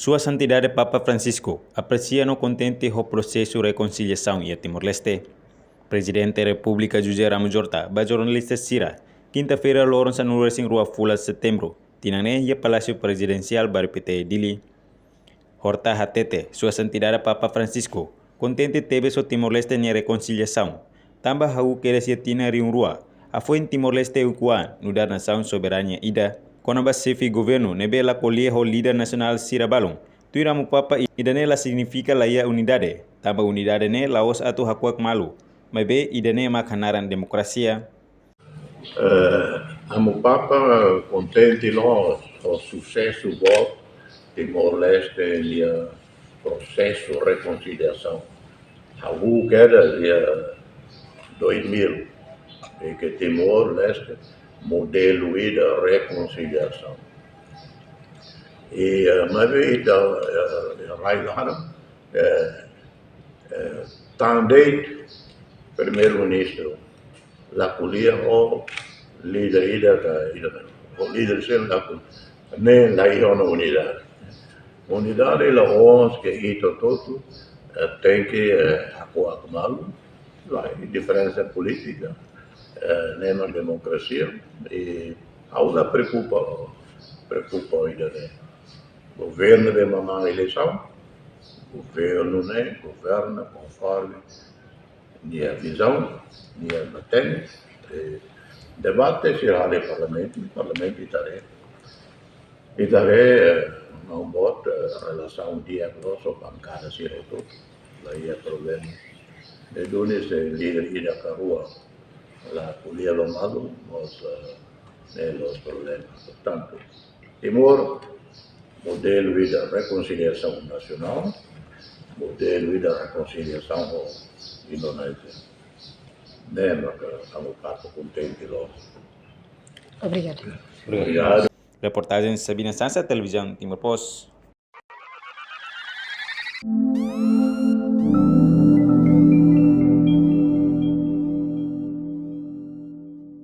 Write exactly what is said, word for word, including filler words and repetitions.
Sua Santidade Papa Francisco apresia no kontente ho prosesu rekonsiliasaun iha Timor-Leste. Prezidente Repúblika José Ramos Horta ba jornalista sira, kinta-feira loron sanulu-resin-rua fulan Setembru, tinan ne'e iha Palásiu Prezidensiál Bairru Pité, Dili. Horta hatete, Sua Santidade Papa Francisco kontente tebes ho Timor-Leste nia rekonsiliasaun, tanba hahú kedas iha tinan rihun rua, hafoin Timor-Leste ukun-an nu'udar nasaun soberania ida, kona-ba xefe governu ne'ebé la ko'alia ho líder nasionál sira balun, tuir Amu Papa, ida-ne'e la signifika la iha unidade, tanba unidade ne'e la'ós atu hakuak malu, maibé ida-ne'e mak hanaran demokrasia. Eh, Amu Papa kontente loos ho susesu boot Timor-Leste nia prosesu rekonsiliasaun. Hahú kedas iha dois mil, i ke Timor-Leste modelu ida rekonsiliasaun. I, eh, maibé ita, eh, rai laran, eh, eh, tan de'it Primeiru-Ministru la ko'alia ho líder ida ka ida, ho líder sira la ko'alia, ne'e la iha ona unidade. Unidade la'ós ke ita hotu, eh, tenke, eh, hakuak malu, lae, diferensa polítika, eh, ne'e mak demokrasia, i ha'u la preokupa, preokupa ida-ne'e. Governu ne'ebé mak manán eleisaun, governu ne'e governa konforme nia vizaun, nia matenek, eh, debate sira iha Parlamentu, Parlamentu ita haree. Ita haree, eh, maun boot, eh, relasaun di'ak loos ho bankada sira hotu, la iha problema. Ne'e duni se líder ida ka rua la ko'alia ho malu, mós, eh, ne'e la'ós problema. Portantu, Timor, modelu ida rekonsiliasaun nasionál, modelu ida rekonsiliasaun ho Indonézia. Ne'e maka Amu Papa kontente loos. Obrigada. Obrigadu. Reportajen Sabina Sansa, Televizaun Timor Post.